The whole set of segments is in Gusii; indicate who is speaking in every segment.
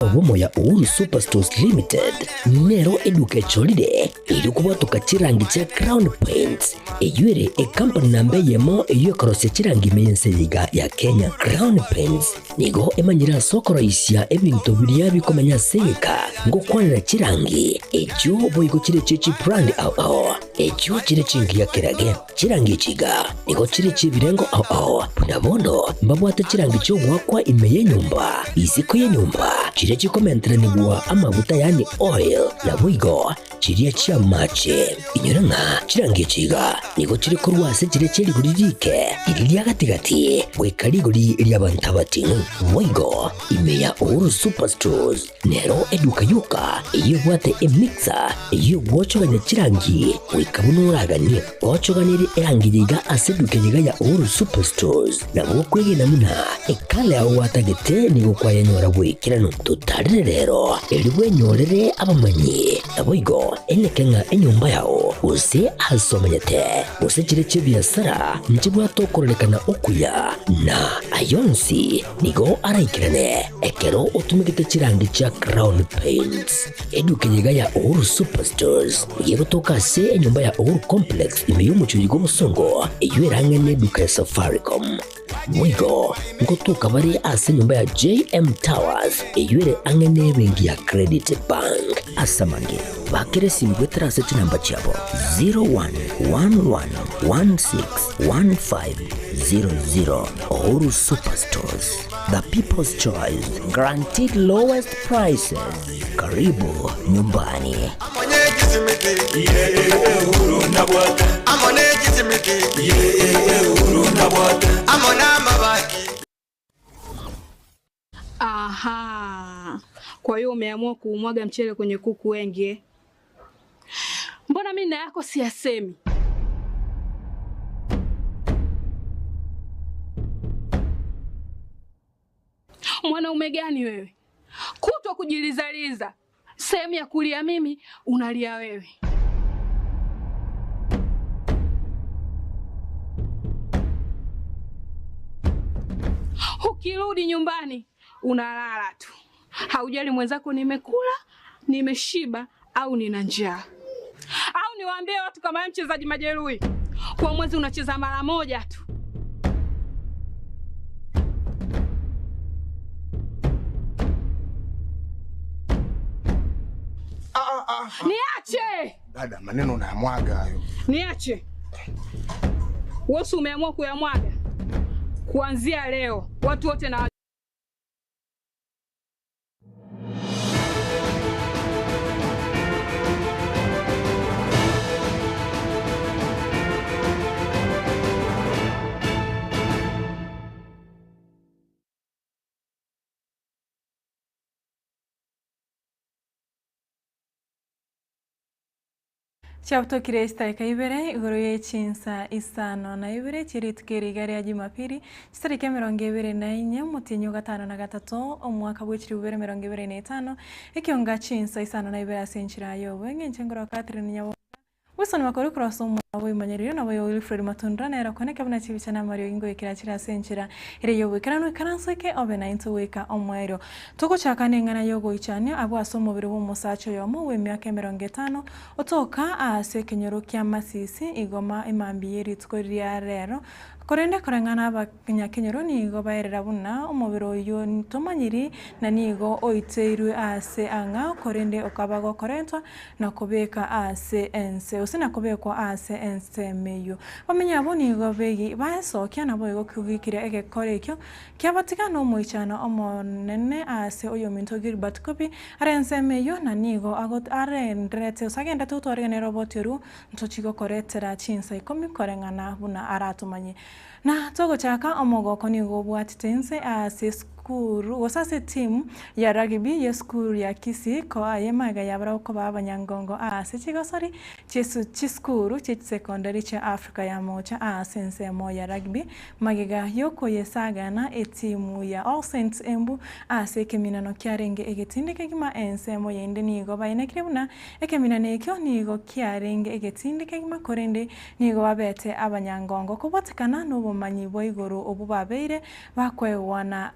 Speaker 1: Obomo ya Uhuru Superstores Limited nero eduka echorire erio kobwatoka chirangi chia Crown Paints, eyio ere ekampani namba eyemo eyio ekorosia chirangi ime y'ense eye iga ya Kenya. Crown Paints nigo emanyire ase okoroisia ebinto biria bikomenya ase egeka ngokwanera chirangi echio boigo chire chie chibrand ao ao echio chire chingiya kerage. Chirangi echi iga nigo chire chi'ebirengo ao ao, buna bono mbabwate chirangi chi'ogoakwa ime y'enyomba, isiko y'enyomba, chiria chikomenteranigwa amaguta yaani oil, naboigo chiria chi'amache. Inyora ng'a chirangi echi iga nigo chire korwa ase chiria chie rigori riike, riria ria gati-gati, goika rigori ri'abanto abating'u. Boigo ime ya Uhuru Superstores Nero eduka yoka eyio ebwate emixer eyio egwochogania chirangi goika buna oraganie. Ochoganirie erangi yaiga ase eduka eyeiga ya Uhuru Superstores nabo okwegena buna ekala yao gwatagete nigo kwayenyora bw'ekeranu. Totarere rero erio bwenyorere abamanyi naboigo eneke ng'a enyomba yao gose ase omenyete gose chire chi'ebiasara nchibwate okororekana okuya na ayonsi Nigo araikerane ekero otumegete chirangi chia Crown Paints. Eduka eye iga ya Uhuru Superstores nigo egotoka ase enyomba ya Uhuru Complex ime y'omochie oyo bw'obosongo eyio ere ang'e n'eduka ya Safaricom. Boigo ngotoka bare ase enyomba ya JM Towers eyio ere ang'e n'ebenki ya Credit Bank. Ase amange, bakera esimi goetera ase chinamba chiabo 0111161500. Uhuru Superstores, the people's choice, guaranteed lowest prices. Karibu nyumbani.
Speaker 2: Aha, kwa hiyo umeamua kuumwaga mchele kwenye kuku wengi eh? Mbona mimi na yako siyasemi? Mwanaume gani wewe? Kutwa kujilizaliza, sehemu ya kulia mimi unalia wewe. Ukirudi nyumbani unalala tu, haujali mwenzako nimekula, nimeshiba au nina njaa. Au niwaambie watu kama wewe mchezaji majeruhi, kwa mwezi unacheza mara moja tu. Niache!
Speaker 3: Dada, maneno unayamwaga hayo.
Speaker 2: Niache. Wewe umeamua kuyamwaga. Kuanzia leo watu wote na
Speaker 4: Chiabutokire chitarika ibere igoro ye chinsa isano na ibere chie rituko eri iga ria Jumapili, chitariki emerongo ebere na inye, omotienyi o gatano na gatato, omwaka bwe chilifu ibere emerongo ebere na etano, ekionga chinsa isano na ibere ase enchera y'obweng'e inche ngoroka Catherine Nyaboga. Wilson Makori korwa ase omwana bw'oboimanyererio nabo oyo Wilfred Matundura nere okoneke buna chibicha na amariogi ngoikera chire ase enchera ere y'oboikeranu ikaranso eke obe naintwe goika omoerio. Togochaka neng'ana y'ogoichania abwo ase omobere bw'omosacha oyomo bw'emiaka emerongo etano otoka aase ekenyoro kia Masisi igoma emambia ye rituko ria rero Korende koreng'ana abanyakenyoro nigo baerera buna omobere oyio tomanyiri, na nigo oiteirwe aase ang'ao, korende okaba gokorentwa na kobeka aase ense, gose na kobekwa aase ensemo eyio. Bamenyi abwo nigo begi baesokia naboigo kogikira egekora ekio kiabatiga nomoichano omonene aase oyominto Gilbert Kobi are ensemo eyio, na nigo arenderete gose agenderete gotwariganera obotiru Ntochi gokoretera chinsa ikomi koreng'ana buna aratomanye. Na togochaka omogoko nigo obwatete inse ase esukuru gose ase etimu ya rugby y'esukuru ya Kisii koa aye magega yabarabwo koba abanyangongo aase chigosori chiesu chisukuru chie chisekondari chia Africa ya Mocha aase ensemo ya rugby magega yokoyesagana etimu ya All Saints Embu ase ekeminano kiarenge egetindi kegima ensemo yende nigo baenekire buna Ekeminano ekio nigo kiarenge egetindi kegima, korende nigo babete abanyangongo kobwatekana nobomanyi bwa igoro obwo babeire bakoegwa na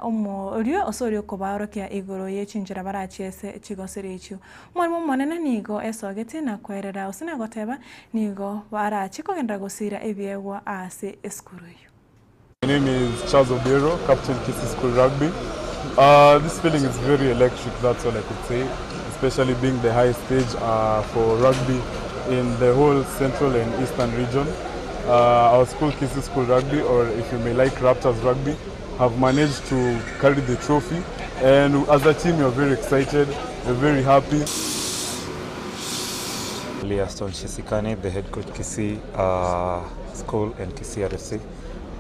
Speaker 4: Orio ase oria okobaorokia igoro ye chinchera barachiese chigosori echio. Omwalimu omonene nigo esogetie na kwerera gose na goteba nigo barache kogenderera gosiira ebiegwa ase esukuru eyio.
Speaker 5: My name is Charles Obiero, captain Kisii School Rugby. Uh, this feeling is very electric, that's all I could say, especially being the highest stage uh, for rugby in the whole central and eastern region. Uh, our school, Kisii School Rugby, or if you may like, Raptors Rugby, have managed to carry the trophy. And as a team, we are very excited, we're very happy.
Speaker 6: Liaston Shisikani, the head coach Kisii uh, School and Kisii RFC.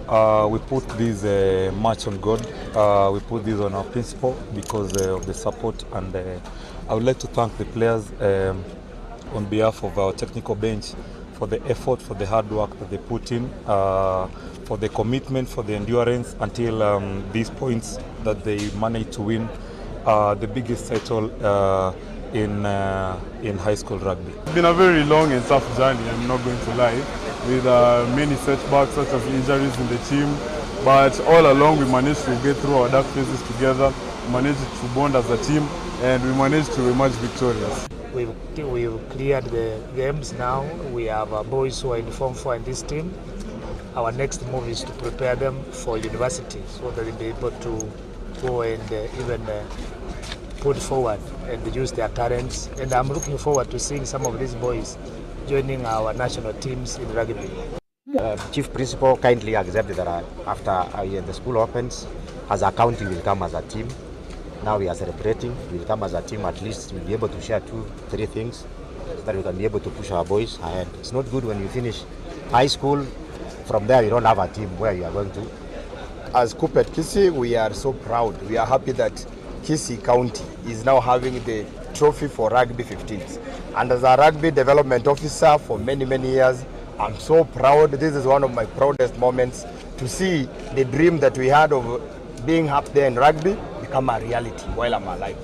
Speaker 6: Uh, we put this uh, match on God. Uh, we put this on our principal because uh, of the support, and uh, I would like to thank the players um, on behalf of our technical bench for the effort, for the hard work that they put in, uh, for the commitment, for the endurance until um, these points that they managed to win uh, the biggest title uh, in uh, in high school rugby.
Speaker 5: It's been a very long and tough journey, I'm not going to lie, with uh, many setbacks such as injuries in the team. But all along, we managed to get through our dark phases together, managed to bond as a team, and we managed to emerge victorious.
Speaker 7: We've, we've cleared the games now. We have uh, boys who are in Form 4 in this team. Our next move is to prepare them for university so that they'll be able to go and uh, even uh, put forward and use their talents. And I'm looking forward to seeing some of these boys joining our national teams in rugby.
Speaker 8: Chief Principal kindly accepted that after the school opens, as a county will come as a team. Now we are celebrating. We'll come as a team. At least we'll be able to share two, three things so that we can be able to push our boys ahead. It's not good when you finish high school. From there, you don't have a team where you are going to.
Speaker 3: As Kuppet Kisii, we are so proud. We are happy that Kisii County is now having the trophy for rugby 15s. And as a rugby development officer for many, many years, I'm so proud. This is one of my proudest moments to see the dream that we had of being up there in rugby become a reality while I'm alive.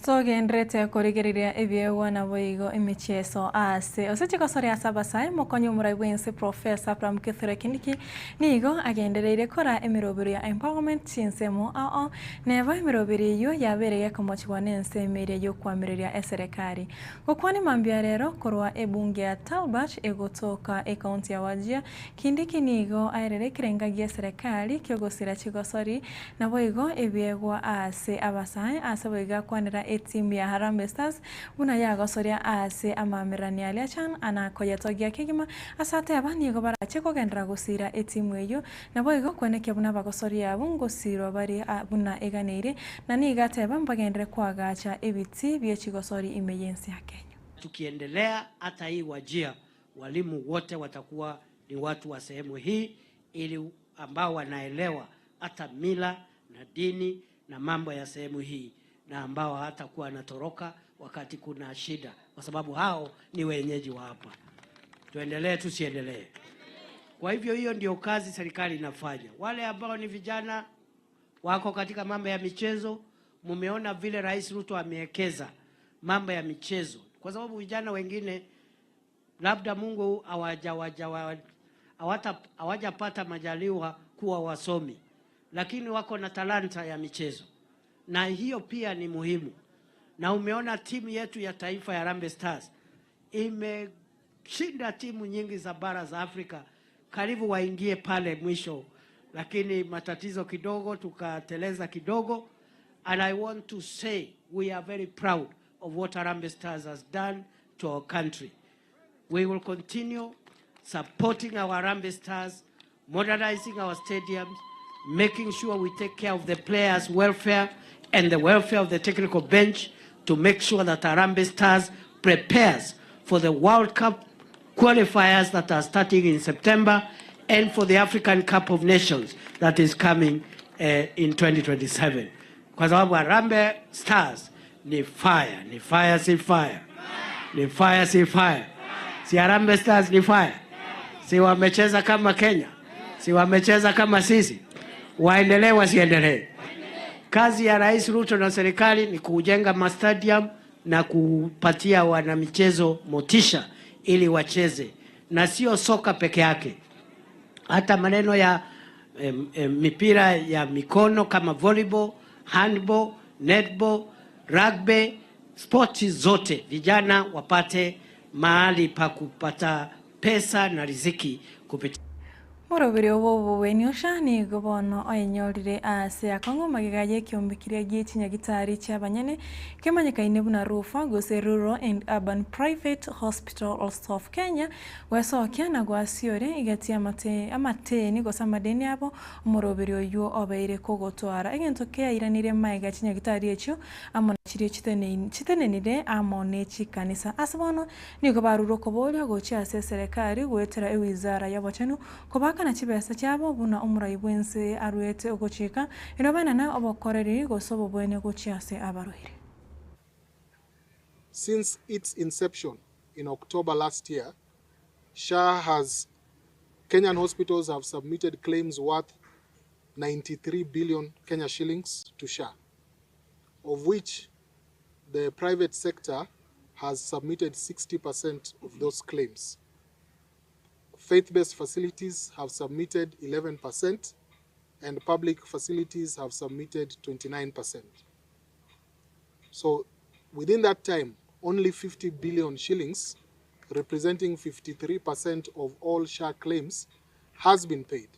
Speaker 4: Togenderete korigereria ebiegwa naboigo emechieso ase ase chigosori ase abasae mokonyi omorai bwense Professor Abraham Kithure Kindiki nigo agendereire kora emerobero ya empowerment chinsemo ao neba emerobero eywo yabere gekomochigwa na ensemo eria yokwamireria eserekari. Gokwana mambia rero korwa ebunge ya Talbach egotoka ekaunti ya Wajir Kindiki nigo aerere ekerenga gia eserekari kiogosira chigosori naboigo ebiegwa ase abasae ase boigo akwanera etimu ya Harambee Stars buna yagosoria ase amamerani aria chan anakoyetogia kegima ase ateba nigo barache kogendera gosira etimu eywo naboigo kwenekia buna abagosoria abo ngosirwa bari buna eganeire na nigo ateba mbagendere kwagacha ebiti bia chigosori ime yensi ya Kenya.
Speaker 9: Tukiendelea hata hii Wajir, walimu wote watakuwa ni watu wa sehemu hii, ili ambao wanaelewa hata mila na dini na mambo ya sehemu hii, na ambao hatakuwa wanatoroka wakati kuna shida, kwa sababu hao ni wenyeji wa hapa. Tuendelee tusiendelee? Kwa hivyo hiyo ndio kazi serikali inafanya. Wale ambao ni vijana wako katika mambo ya michezo, mumeona vile Rais Ruto amewekeza mambo ya michezo, kwa sababu vijana wengine labda Mungu hawajapata majaliwa kuwa wasomi, lakini wako na talanta ya michezo, na hiyo pia ni muhimu. Na umeona timu yetu ya taifa ya Harambee Stars imeshinda timu nyingi za bara za Afrika, karibu waingie pale mwisho, lakini matatizo kidogo, tukateleza kidogo. And I want to say we are very proud of what Harambee Stars has done to our country. We will continue supporting our Harambee Stars, modernizing our stadiums, making sure we take care of the players' welfare and the welfare of the technical bench to make sure that Harambee Stars prepares for the World Cup qualifiers that are starting in September and for the African Cup of Nations that is coming in 2027. Kwa sababu Harambee Stars ni fire, ni fire si fire. Ni fire si fire. Si Harambee Stars ni fire. Si wamecheza kama Kenya. Si wamecheza kama sisi. Waendelee wasiendelee? Kazi ya Rais Ruto na serikali ni kujenga mastadium na kupatia wanamichezo motisha ili wacheze, na sio soka peke yake, hata maneno ya mipira ya mikono kama volleyball, handball, netball, rugby, sports zote, vijana wapate mahali pa kupata pesa na riziki kupitia
Speaker 4: Moroberi obo obobweni osha nigo bono oenyorire aase akong'u magega y'ekeombe keria gie chinyagitari chi'abanyene kemanyekaine buna Rufa gose Rural and Urban Private Hospital of Kenya gwesokia na gwasiore igati y'amate amateni gose amadeni abo omoroberi oyio obeire kogotwara egento keairanire magega chinyagitari echio amo na chiria chitenenire amo ne chikanisa. Ase bono Nigo barure okoboria gochia ase eserekari goetera ewizara y'obochenu kobaakana chibesa chiabo buna omorai bw'ense aruete ogochika, erio baenane obokoreri gose obobwenia gochia ase abarwaire.
Speaker 10: Since its inception in October last year, SHA has Kenyan hospitals have submitted claims worth 93 billion Kenya shillings to SHA, of which the private sector has submitted 60% of those claims. Faith-based facilities have submitted 11% and public facilities have submitted 29%. So within that time, only 50 billion shillings, representing 53% of all SHA claims, has been paid.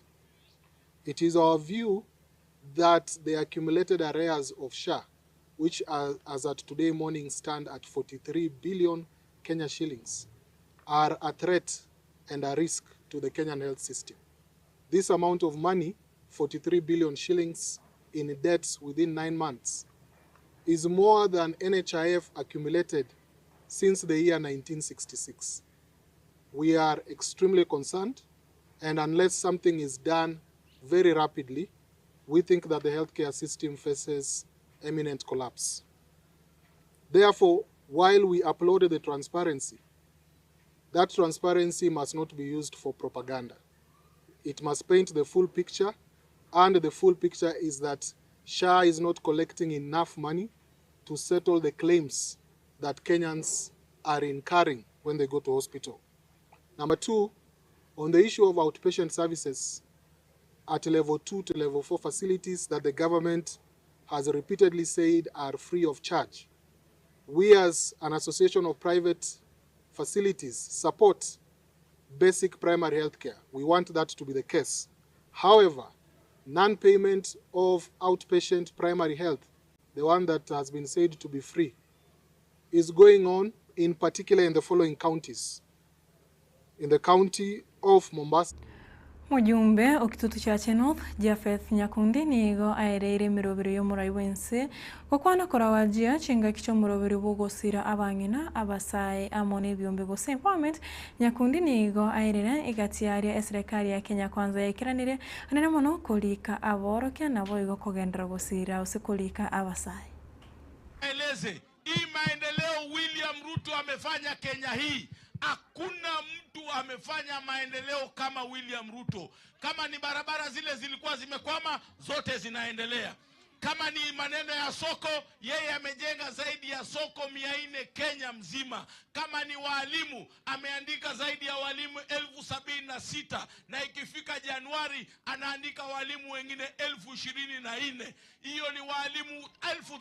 Speaker 10: It is our view that the accumulated arrears of SHA, which are, as at today morning stand at 43 billion Kenya shillings, are a threat and a risk to the Kenyan health system. This amount of money, 43 billion shillings in debts within 9 months, is more than NHIF accumulated since the year 1966. We are extremely concerned, and unless something is done very rapidly, we think that the healthcare system faces imminent collapse. Therefore, while we applaud the transparency, that transparency must not be used for propaganda. It must paint the full picture, and the full picture is that SHA is not collecting enough money to settle the claims that Kenyans are incurring when they go to hospital. Number two, on the issue of outpatient services at level 2 to level 4 facilities that the government has repeatedly said are free of charge. We as an association of private facilities support basic primary health care. We want that to be the case. However, non-payment of outpatient primary health, the one that has been said to be free, is going on in particular in the following counties. In the county of Mombasa.
Speaker 4: Mojumbe o Kitutu Chache North, Japheth Nyakundi nigo aereire emerobero y'omorai bw'ense gokwana koragwachia chingaki chi'omoroberi bw'ogosira abang'ina, abasae amo nebiombe gose empowerment. Nyakundi nigo aerire egati aria eserekari ya Kenya Kwanza yaikeranire anene mono korika aborokia naboigo kogenderera gosira gose korika abasae.
Speaker 11: Eleze hii maendeleo William Ruto amefanya Kenya hii, hakuna mtu amefanya maendeleo kama William Ruto. Kama ni barabara zile zilikuwa zimekwama, zote zinaendelea. Kama ni maneno ya soko, yeye amejenga zaidi ya soko 400 Kenya mzima. Kama ni waalimu, ameandika zaidi ya walimu 76,000 na ikifika Januari anaandika walimu wengine 24,000. Hiyo ni walimu elfu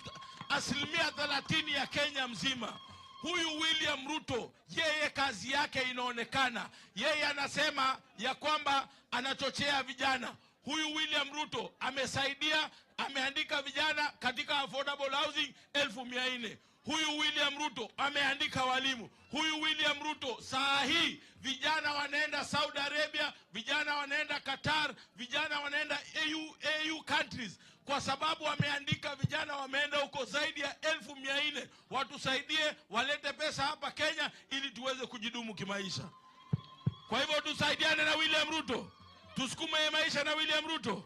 Speaker 11: 30% ya Kenya mzima. Huyu William Ruto yeye kazi yake inaonekana. Yeye anasema ya kwamba anachochea vijana. Huyu William Ruto amesaidia, ameandika vijana katika affordable housing 400,000. Huyu William Ruto ameandika walimu. Huyu William Ruto saa hii vijana wanaenda Saudi Arabia, vijana wanaenda Qatar, vijana wanaenda AU countries kwa sababu wameandika vijana wameenda huko zaidi ya 400,000. Watusaidie, walete pesa hapa Kenya ili tuweze kujidumu kimaisha. Kwa hivyo tusaidiane na William Ruto, tusukume maisha na William Ruto.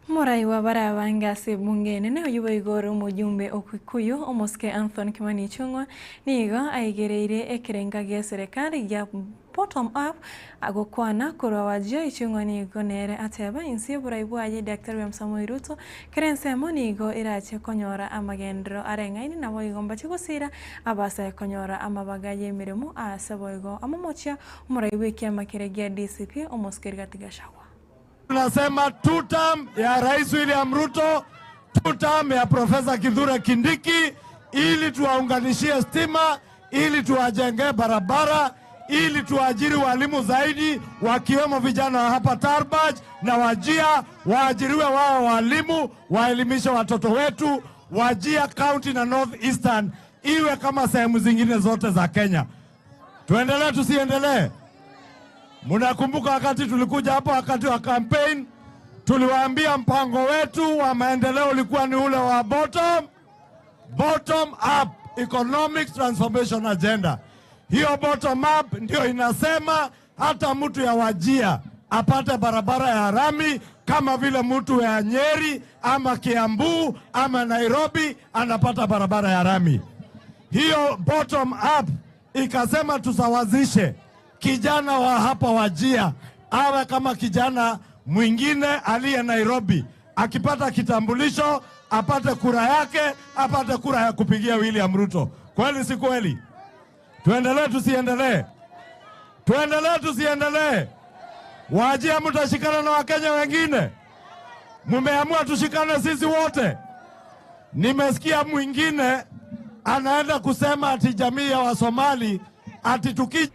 Speaker 4: Omorai bw'abare abange ase ebunge enene oyio boigo ore omojumbe o Kikuyu, omosike Anthony Kimani Ichung'wa, nigo aigereire ekerenga gia eserekari gia bottom up agokwana korwa Wajir. Ichung'wa nigo nere ateba inse y'oborai bwaye Daktari William Samoei Ruto kera ensemo nigo erache konyora amagenderero areng'aine naboigo mbache gosira abasae konyora amabaga y'emeremo ase boigo amomochia omorai bw'ekiama keria gia DCP omosike Rigathi Gachagua.
Speaker 12: Tunasema two term ya Rais William Ruto, two term ya Profesa Kithure Kindiki, ili tuwaunganishie stima, ili tuwajengee barabara, ili tuwaajiri walimu zaidi, wakiwemo vijana wa hapa Tarbaj na Wajia, waajiriwe wao walimu, waelimishe watoto wetu. Wajia County na North Eastern iwe kama sehemu zingine zote za Kenya. Tuendelee tusiendelee? Mnakumbuka wakati tulikuja hapa wakati wa campaign, tuliwaambia mpango wetu wa maendeleo ulikuwa ni ule wa bottom, bottom up economic transformation agenda. Hiyo bottom up ndio inasema hata mtu ya Wajia apate barabara ya rami kama vile mtu ya Nyeri ama Kiambu ama Nairobi anapata barabara ya rami. Hiyo bottom up ikasema tusawazishe kijana wa hapa Wajia awe kama kijana mwingine aliye Nairobi, akipata kitambulisho apate kura yake, apate kura ya kupigia William Ruto. Kweli si kweli? Tuendelee tusiendelee? Tuendelee tusiendelee? Wajia mtashikana na Wakenya wengine? Mumeamua tushikane sisi wote? Nimesikia mwingine anaenda kusema ati jamii ya Wasomali ati tuki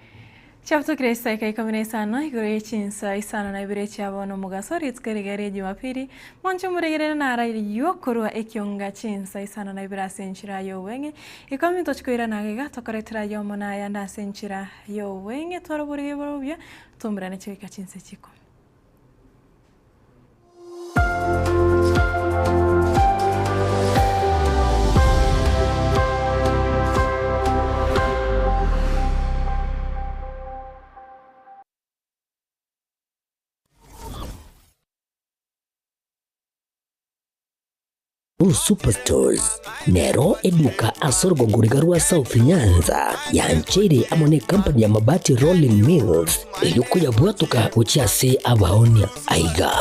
Speaker 4: Chiabutokire chisaika ikomi na isano igoro ye chinsa isano na ibere chia bono omogaso rituko riga ria Jumapili, mwanche omoregerere nara rigiyo korwa ekionga chinsa isano na ibere ase enchera y'obweng'e ikomi tochi koirana agega tokoretera ayomo na ayande ase enchera y'obweng'e twaroborigie bore obuya toumberane chigoika chinsa echi ikomi.
Speaker 1: Uhuru Superstores nero eduka ase orogongo riga rwa South Nyanza yancheire amo ne company ya Mabati Rolling Mills erio koyabwatoka gochia ase abaonia. Aiga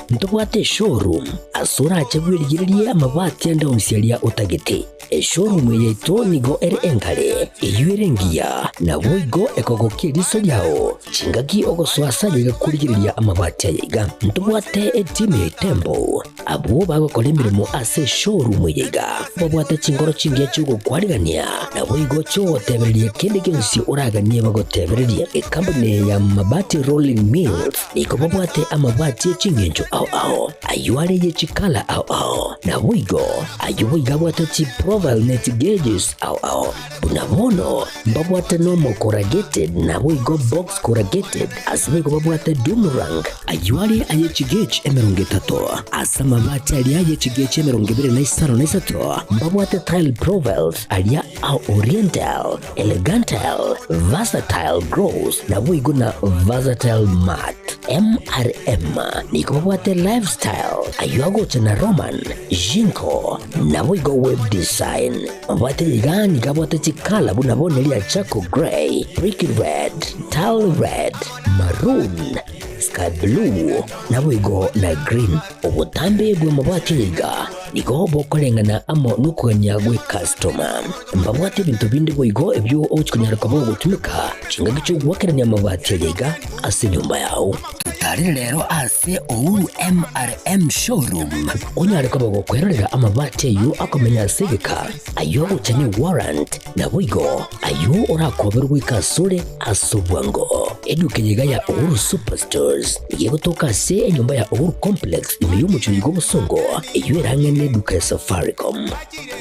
Speaker 1: ntobwate eshowroom ase orache bwerigererie amabati ande onsi aria otagete. Eshowroom eye yaito nigo ere enkare, eyio ere engiya, naboigo ekogokia eriso riao chingaki ogosoa ase aye iga korigereria amabati aya iga. Ntobwate etimu ya Itembo Abwo bagokora emeremo ase eshowroom eye iga babwate chinkoro chingiya chi'ogokwarigania, naboigo chi'ogotebereria kende gionsi oraganie bagotebererie. Ekampuni eye ya Mabati Rolling Mills nigo babwate amabati e ching'encho ao ao, ayio are ye chikala ao ao, naboigo ayio boigo abwate chiprofile ne chigeges ao ao. Buna bono mbabwate nomo corrugated naboigo box corrugated, ase boigo babwate doom rank, ayio are aye chigauge 30, ase amabati aria aye chigauge 23, mbabwate tile profiles aria a oriental, elegantal, versatile gloss naboigo na versatile matte. MRM nigo babwate lifestyle, ayio agocha na Roman, Jinko, naboigo web design. Mabwate iga nigo abwate chikala buna bono eria charcoal grey, brick red, tile red, maroon, sky blue, naboigo na green. Obotambe bw'amabwate aya iga nigo bokoreng'ana amo nokogania gw'ekastoma. Mbabwate ebinto binde boigo ebio ogochia konyara koba ogotumeka chingaki chi'ogoakerania amabati aya iga ase enyomba yao. Totarire rero ase Uhuru MRM Showroom onyare koba gokwerorera amabati ayio akomenya ase egeka, ayio agocha ne warrant, naboigo ayio orakoberwe goika asore ase obwango. Eduka eye iga ya Uhuru Superstores nigo egotoka ase enyomba ya Uhuru Complex ime y'omochie oiga obosongo, eyio ere ang'e neduka ya Safaricom.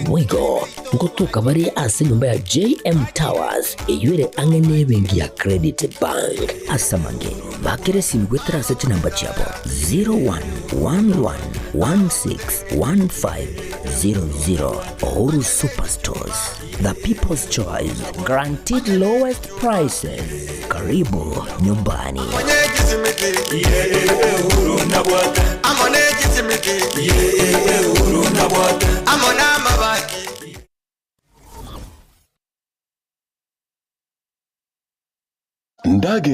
Speaker 1: Boigo ngotoka bare ase enyomba ya JM Towers eyio ere ang'e nebenki ya Credit Bank. Ase amange, bakera esimi goetera ase chinamba chiabo 0111161500. Uhuru Superstores, the people's choice, guaranteed lowest prices. Karibu nyumbani.
Speaker 13: Amo ne chisimiti, Uhuru nabwate. Amo n'amabati.
Speaker 14: Ndagera.